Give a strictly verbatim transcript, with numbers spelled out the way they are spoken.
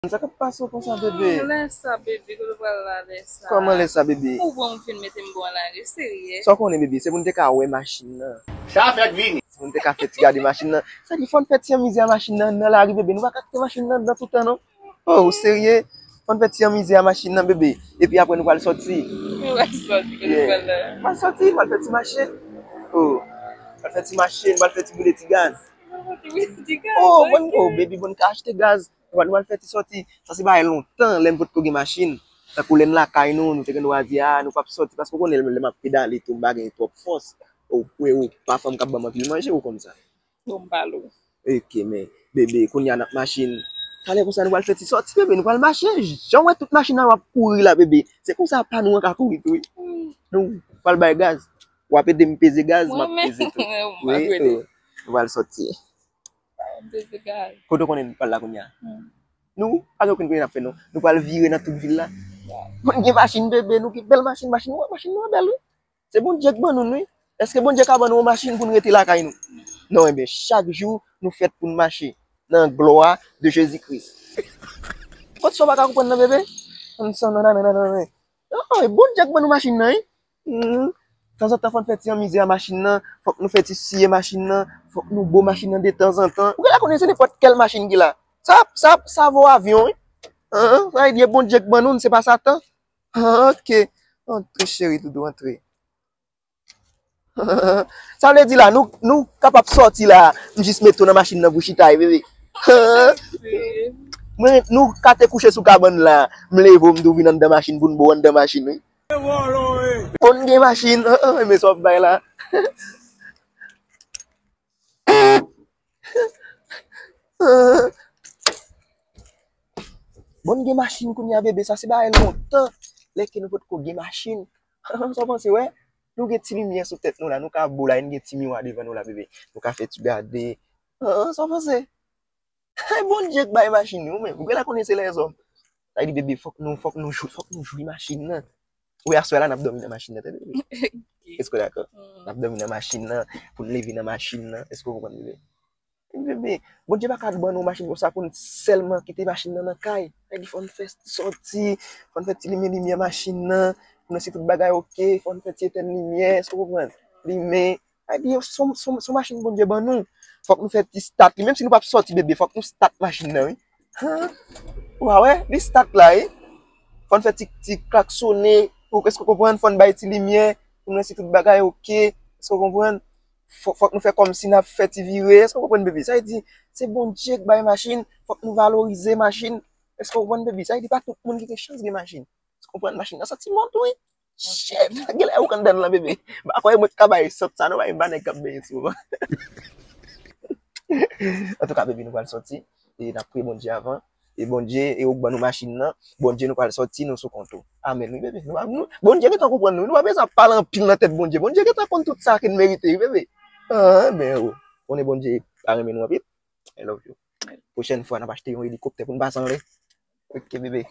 Sa k ap pase w konsa, bebe? Non, lè sa, bebe, kote w pral la lè sa? Kòman lè sa, bebe? Ou bon, ou fin mete m bon lari, serye? Sa w konnen, bebe, se pou n te ka wè machin nan. Sa fèk vini. Se pou n te ka fè ti gade machin nan. Sa di fò n fè ti anmize a machin nan nan lari, bebe. Nou pa ka kite machin nan anndan toutan, non. Oh, ou serye? Fò n fè ti anmize a machin nan, bebe. Epi apre nou pral sòti. Nou pral sòti, kote nou pral la? Nou pral sòti, nou pral fè ti mache. Oh, nou pral fè ti mache, nou pral fè ti boule ti gaz. Nou pral fè ti boule ti gaz, oh, bon, oh, bebe, bon, ka achte gaz. Nou pral, nou pral fè ti sòti. Sa se bagay lontan, lè n potko gen machin. Tankou lè n lakay nou, nou te gen dwa di, a, nou p ap sòti, paske w konnen lè m ap pedale tou, m pa gen twòp fòs. Ou, ou, ou pa fanm k ap ban m anpil manje, ou konn sa. Bon, m pale w. Ok, men, bebe, kounye a n ap machin. Talè konsa, nou pral fè ti sòti, bebe, nou pral mache. Jan w wè tout machin nan yo ap kouri la, bebe. Se konsa pa nou an ka kouri tou, wi. Nou pral bay gaz. W ap ede m peze gaz, m ap peze tou. Wi, oh. Nou pral sòti. Kote w konnen nou pral la kounye a? Nou pa gen okenn kote n ap fè, non. Nou pral vire nan tout vil la. Bon, gen machin, bebe, nou gen bèl machin, machin nou, machin nou bèl, wi. Se Bondye k ban nou, wi. Èske Bondye ka ban nou yon machin pou n rete lakay nou? Non, ebyen, chak jou, nou fèt pou n mache nan glwa de Jezi Kris. Kot sa w pa ka konprann nan, bebe? Nan, nan, nan, nan, nan, nan. Oh, e Bondye k ban nou machin nan, wi. Hmm. Tanzantan, fò n fè ti anmize a machin nan. Fòk nou fè ti siye machin nan. Fòk nou bo machin nan de tanzantan. Ou genlè konnen se nenpòt kèl machin ki la. Sa, sa, sa vo avyon, wi. An, sa vle di e Bondye k ban nou, se pa Satan. Ah, ok. Antre, cheri, doudou, antre. Sa vle di la, nou, nou kapab sòti la, m jis mete w nan machin nan pou chita, wi, bebe. Mwen, nou ka te kouche sou kabann la, m leve w, m tou vin anndan machin pou n bo anndan machin, wi. Bon, n gen machin, ah, ah, men sa w ap bay la. Bon, n gen machin kounye a, bebe, sa se bagay lontan. Lè ke nou potko gen machin. Sa w panse, wè? Nou gen ti limyè sou tèt nou la, nou ka bo la, e n gen ti miwa devan nou la, bebe. Nou ka fè ti gade. Ah, sa w panse? Ay, Bondye k bay machin yo, men. Ou genlè konnen se lèzòm. Sa vle di, bebe, fòk nou, fòk nou jwi, fòk nou jwi machin nan. Ou wè, aswè la, n ap dòmi nan machin nan, tande, bebe? Èske w dakò? N ap dòmi nan machin nan, pou n leve nan machin nan. Èske w konprann, bebe? Bebe, Bondye pa ka ban nou machin konsa pou n sèlman kite machin nan nan kay. Sa vle di fò n fè sòti, fò n fè ti limen limyè machin nan, pou n wè si tout bagay oke, fò n fè ti etèn limyè, èske w konprann? Limen. Sa vle di se yon, se yon, se yon machin Bondye ban nou. Fòk nou fè ti stat li, menm si nou p ap sòti, bebe, fòk nou stat machin nan, wi. Han? Ou pa wè? Li stat la, wi. Fò n fè ti, ti klaksonnen, ou, èske w konprann? Fò n bay ti limyè, pou n wè si tout bagay oke, èske w konprann? Fò, fòk nou fè kòmsi n ap fè ti vire. Èske w konprann, bebe? Sa vle di, se Bondye k bay machin, fòk nou valorize machin. Èske w konprann, bebe? Sa vle di, pa tout moun ki gen chans gen machin. Èske w konprann? Machin nan santi bon tou, wi. Shit! Genlè ou k anndan l lan, bebe. M pa kwè mwen k ka bay sant sa, non, bay m pa nèg k ap benyen souvan. Antouka, bebe, nou pral sòti. E n ap priye Bondye avan. E Bondye, e ou k ban nou machin nan. Bondye, nou pral sòti, nou sou kont ou. Amèn, wi, bebe. Nou, nou, Bondye gentan konprann nou. Nou pa bezwen ap pale anpil nan tèt Bondye. Bondye gentan konn tout sa ke n merite, wi, bebe. Ah, men, oh. Konnen Bondye pa renmen nou anpil. I love you. Pwochèn fwa, n ap achte yon elikoptè pou n pase anlè. Ok, bebe.